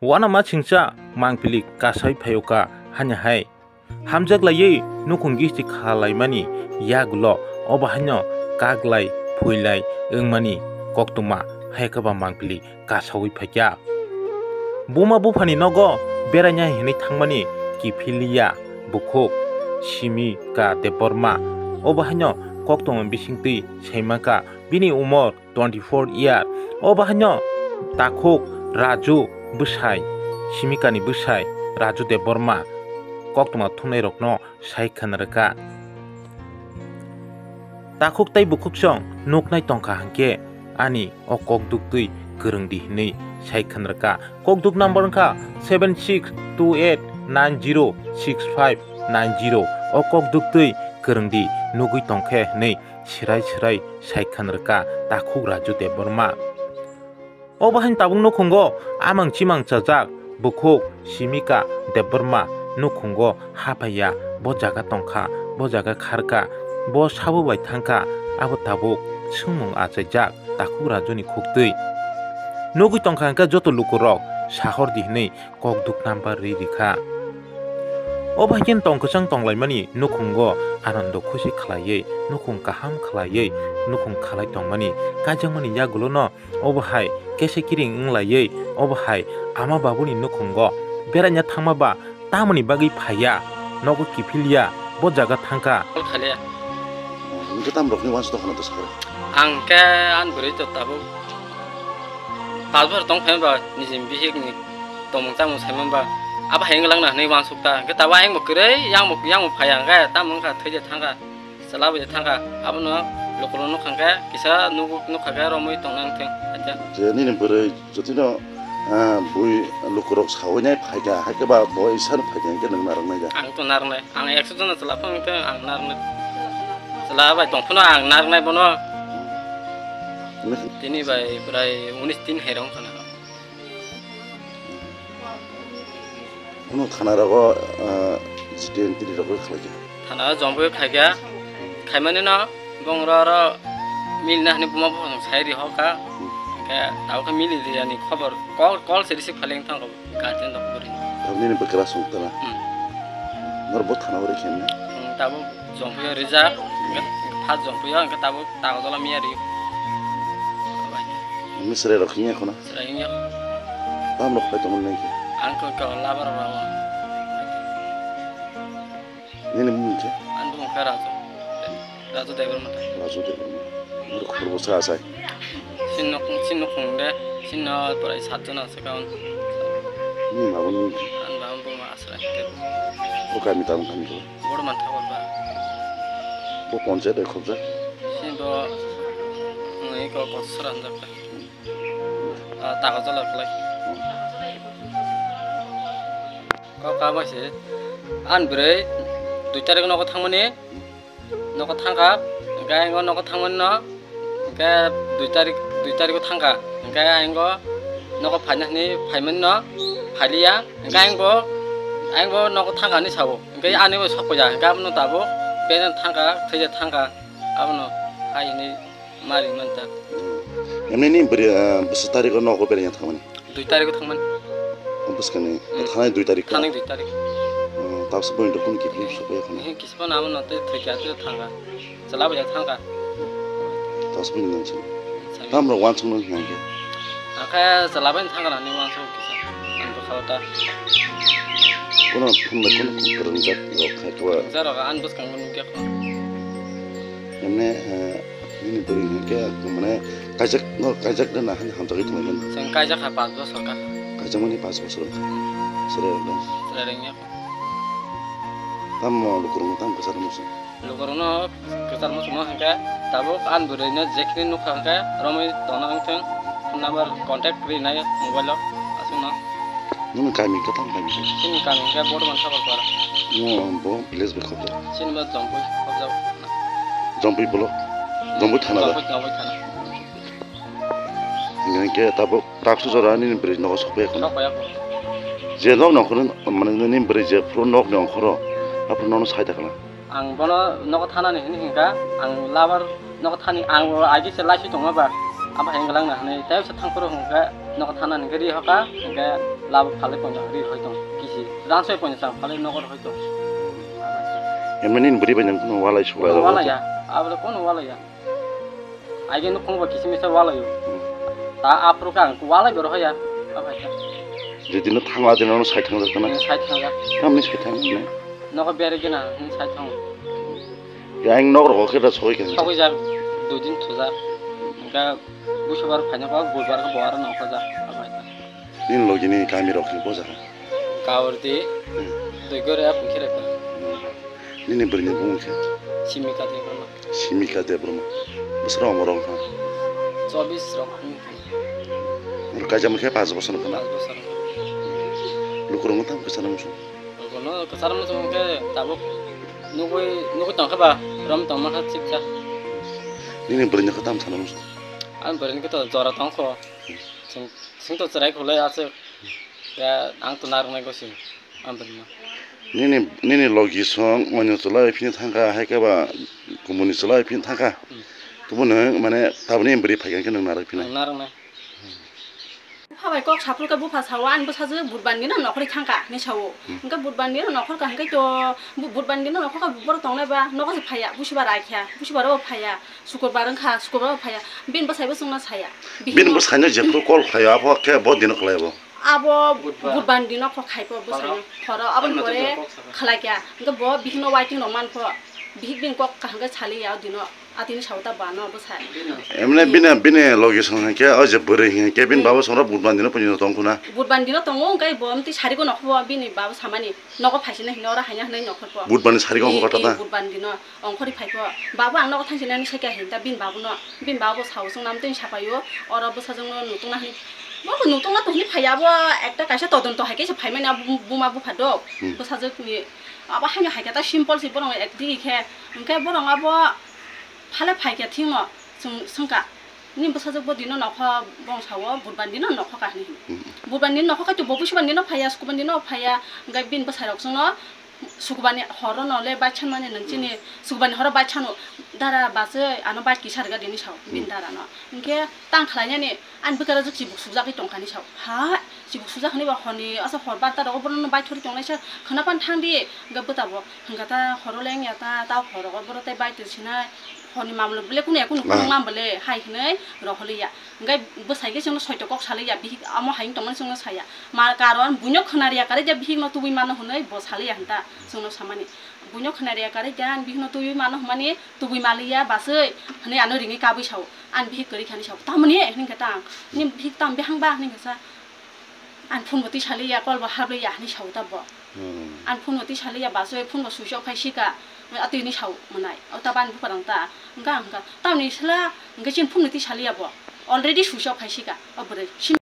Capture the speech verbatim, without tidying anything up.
Uanama singcha mangpili kasai phaio ka hanya hai. Hamjak laiwi nukhung gisti khalaimani yagulo obo haino kaglai phuilai wngmani koktwma hai khe ba mangpili kasaui phaikha. Buma buphani nogo beraina hinwi thangmani kiphilya bukhuk Simika Debbarma. Obo haino koktwma bisingtwi saimanka bini umor twenty four year. Obo haino takhuk Raju bwsai, Simikani bwsai Raju Debbarma koktwma thumnairokno sai khna rwkha. Takhuk tei bukhuksong nuknai tongkha hwnkhe ani o kok duktwi kwrwngdi hwnwi sai khna rwkha. Kokduk number wngkha seven six two eight nine zero six five nine zero. O kok duktwi kwrwngdi nugwi tongkhe hwnwi swrai swrai sai khna rwkha takhuk Raju Debbarma. Obo haino tabuk nukhungo amang chimang chajak bukhuk Simika Debbarma nukhungo haphaiya, bo jaga tongkha, bo jaga kharkha, bo sabo bai thangkha, abo tabuk swngmung achaijak takhuk Rajuni khuktwi. Nugwi tongkha hwnkhe joto lukurok sahordi hwnwi kokduk number ri rikha. Obo hai khe tong kwchang tonglaimani nukhungo anando khusi khlaiwi, nukhung kaham khlaiwi, nukhung khalai tongmani kaijakmani yagulono obo hai kese kiring wnglaiwi, obo hai ama babuni nukhungo beraina thangma ba tamoni bagwi phaiya, nogo kiphilya, bo jaga thangkha. Kol khale. Hwnkhe tam rokni uansuk tongkhana to sakhe. Ang khe ani bwrwi to tabuk pas bosor tong phai ba nijini bihik ni tongmung chamung sai man ba abo hai wng lang na hwnwi uansuk ta. Hwnkhe tabuk ayang bo kwrwi yang bo, yang bo phai ya hwnkhe tam wngkha thwi de thangkha. Chwla bai thangkha, abono lukurok nukha khe kisa nugo nukha khe romwi tongna wngthung, acha. Je nini bwrwi jotino, ah, bui lukurok sawi nai phaikha, haikhe ba bo isano phaikha hinkhe nwng narwknai da? Ang to narwknai, ang ekso jona chwla phano wngthung, ang narwknai. Chwla bai tongphano ang narwknai bono. Tini bai prai unis din hai rong khana. Kuno thana rogo, ah, G T N three rogo khlaikha. Thana o jombo khlaikha. Khaimani no bong ro ro mil na hwnwi buma buphang sai ri hoka. Hmm. Hwnkhe tabuk khe mili riyani khobor call, call se receive khaileng thango guardian rok bwrwi. Tabuk nini bwkra song tala. Hmm. Nor bo thana o rikhe mne. Hmm, tabuk. Jompuyo rijak, hwnkhe first jompuyo, hwnkhe tabuk tago jala miya ri. Nini chwrai rok hinya khuna? Chwrai hinya. Tamo rok pai tongmani nai khe? Ang khe khe labar rok. Nini mung khe? Ang bumung khe Raju. Raju Debbarma. Raju Debbarma. Mur khur bo sa sai. Sin nok, sin nok khung de, sin no pura sat jona se kaun. Ni ma bo ni? Ang ba buma asra. O kami tam kami ko. Borman Thakur ba. Bo ponchayat de khobjak? Sini bo, nui ko kosra hanjak ba. Ah, tago jala klai. Ko ka ba se, an bwrwi dui tarik nogo thangmani, nogo thangkha, hwnkhe ang o nogo thangmani no, hwnkhe dui tarik, dui tariko thangkha, hwnkhe ang o nogo phaina hwnwi phaimani no, phailiya, hwnkhe ang bo, ang bo nogo thangkha hwnwi sao. Hwnkhe ani bo sok paija, hwnkhe abono tabuk bene thangkha, thwija thangkha, abono hai hwnwi mari manta. Emni ni bwrwi, ah, bwswk tarikh o nogo beraina thangmani? Dui tarikh o thangmani. O bwskangni? Hmm. Thanai dui tarikh o? Thanai dui tarikh. Oh, tabuk se boino kunu kiphilwi sok ya khana? He, kisa phano abono tei thwikha, tei thangkha. Chwla bai thangkha. Tabuk se boino nang sini. Sani. Tamrok uansukno hwnkhe? Akhe chwla bai thangkha nani uansuk kisa. Ang bwkha o ta. Kuno phone bai kuno kwrwngjak rok khai khe ba? Kwrwngjak rok ang bwskango nukya kho. Emne, eh, nini bwrwi hwnkhe mane kaijak no, kaijak de na hamjagwi tongmani? Chwng kaijak kha panch bosor kha. Kaijakmani panch bosor wngkha. Chwrai rok de? Chwrai rok wngya kho. Tamo lukurokno tamo kwcharo muchung? Lukurokno kwcharo muchungma hwnkhe tabuk ani bwrwino jekhini nukha hwnkhe romwi tongna wngthung, phone number contact rinai mobile o aswkno. Nini kami hwnkhe tamo kami hwnkhe? Chini kami hwnkhe Borman Thakurpara. Mo bo village bai khobjak? Chini bo Jompui khobjak. Jompui bolo? Jompui thana da? Jompui, Jompui thana. Hingke tabuk taksu jora nini bwrwi nogo sokpaiya khuna. Sokpaiya khuna. Je nok ni ongkhorno, mane nini bwrwi je phuru nok ni ongkhoro, aphuru nono sai da khna. Ang bono nogo thanani hini hingka, ang labar nogo thani, ang agi se laisi tongma ba, abo hai wnglang na hinwi, tei se thang phuru hingka, Nogo thana hingke ri hoka, hingke labo phalwi pono ri hoi tong. Kisi ransoi pono chang phalwi nogo hoi tong. Emani bwrwi bai nang walai suklai rok. Walai ya, abole kono walai ya. Aige nukhung ba kisi misa walai yo. Hmm. Ta aphuru ka ang walai bero hoya. Abai ta. Jodi no thangla de no sai thang jak na. Sai thang jak. Tamni sai thang ne. Nogo bere gina, hmm, sai thang. Ya ang nog rok khe da soi khe. Soi jak, dui din thujak. Hingke busubar phaina ba, bubar khe bo aro nongkhor jak. Abai ta. Nini logi ni kami rok ni boja. Kaurdi, hmm, Duigore, Apung Khereka. Nini bwrwi ni bumung khe? Simika Debbarma. Simika Debbarma. Bwswk rok omo rok kha? Chobis rok wng kha. Oro kaijak khe panch bosor wng kha na? Panch bosor wng kha. Lukurok no tamo kwchana muchung? Lukurok no kwchana muchung khe tabuk nugwi, nugwi tong khe ba, rom tong ma kha chikcha. Nini bwrwi ni khe tamo sana muchung? Ani bwrwi ni khe to jora tong kho. Chwng, chwng to chwrai khulai aswk. Ya, ang to narwknai gosi, ang bwrwino. Nini, nini logi song, oino chwlai phini thangkha, hai khe ba kumuni chwlai phini thangkha. Hmm. Tubun nwng, mane, tabuni bwrwi phaikha khe nwng narwk phina. Ang narwknai. Bupha bai kok saphuru khe bupha sao, ani bwsajwk budbandi no nokhorwi thangkha, hinwi sao. Hmm. Hwnkhe budbandi no nokhorkha, hwnkhe to bu-, budbandi no nokhorkha borok tongnai ba, nogo se phaiya, busibar aikha, busibar o phaiya. Sukurbar wngkha, sukurbar bo phaiya. Bini bwsai bo chwngno saya. Bini bwsaino jephuru call khlaio, abo khe bo dino khlai abo. Abo budbar dino kok khai pho bwsaino. Horo aboni pore khlai kha. Hwnkhe bo bihikno waiting rok man pho. Bihik bini kok kaham khe saliya o dino. Atini sao ta bano bwsai. Emne bini, bini logi song hwnkhe o je bwrwi hwnkhe bini babo songrok budbar dino pujino tong khuna. Budbar dino tongo hwnkhe bo amtwi sari kono kho bini babo samani. Nogo phaisina hinwi oro haina hinwi nokhor pho. Budbar ni sari kok kota ta. Budbar dino. Ongkhorwi phai pho, "Babu, ang nogo thangsinani sai kha," hinta bini babuno. Bini babu sao chwng nam twi sapaio, oro bwsajwkno nutungna hwnwi. Bo nutungna to hwnwi phaiya, abo ekta kaisa todonto hai khe se phaimani abo buma bupha dok. Hmm. Bwsajwkni abo haino hai khe ta simple se borok ek digi khe, hwnkhe borok abo phale phai khe thwngno chwng swngkha, "Nini bwsajwk bo dino nokho?" Bong sao, "Budbar dino nokho kha," hwnwi. Hmm. Budbar dino nokho kha to bo busibar dino phaiya, sukubar dino phaiya, hwnkhe bini bwsai rok chwngno Sukubani horo no le bike sanmani nang chini, hmm, sukubani horo bike sanu, "Dara bachoi, ano bike kisa rwgadi," hinwi sao, hmm, bini dara no. Hinkhe tang khlainani ani bwkha rok chibuk sukjagwi tongkha hinwi sao. Ha, chibuk sujak hinwi ba horni asa hor barta rogo bono bike thori tongnaisa khwnapan thangdi, hinkhe bwtabo hinkha ta horo le wngya ta, ta horo borok tei bike twi sinai, horni mamlo bele kunu ya kunu, ah, khwnang mam bole hai hinwi roholiya. Hinkhe bwsai khe chwngno soito kok salaiya, bihik amo hai wng tongmani chwngno saya. Ma karon buino khwnariya karwi je bihikno tubui mano hwnwi bo salaiya hinta chwngno samani. Buino khwnariya karwi je ani bihikno tubui mano hwnmani tubui maliya bachoi hwnwi ano ringwi kabui sao. Ani bihik kwrwi khani sao. Tamoni hwnwi khe tang. Nini bihik tam bihang ba hwnwi khe sa. Ani phone bo twi salaiya, call bo habliya hwnwi sao ta bo. Hmm. Ani phone bo twi salaiya bachoi, phone bo switch off khai sika. Atwi hwnwi sao mwnai. O ta bani buphang ta. Hwnkha hwnkha. Tamoni sala hwnkhe chini phone no twi salaiya bo. Already switch off khai sika. O bwrwi.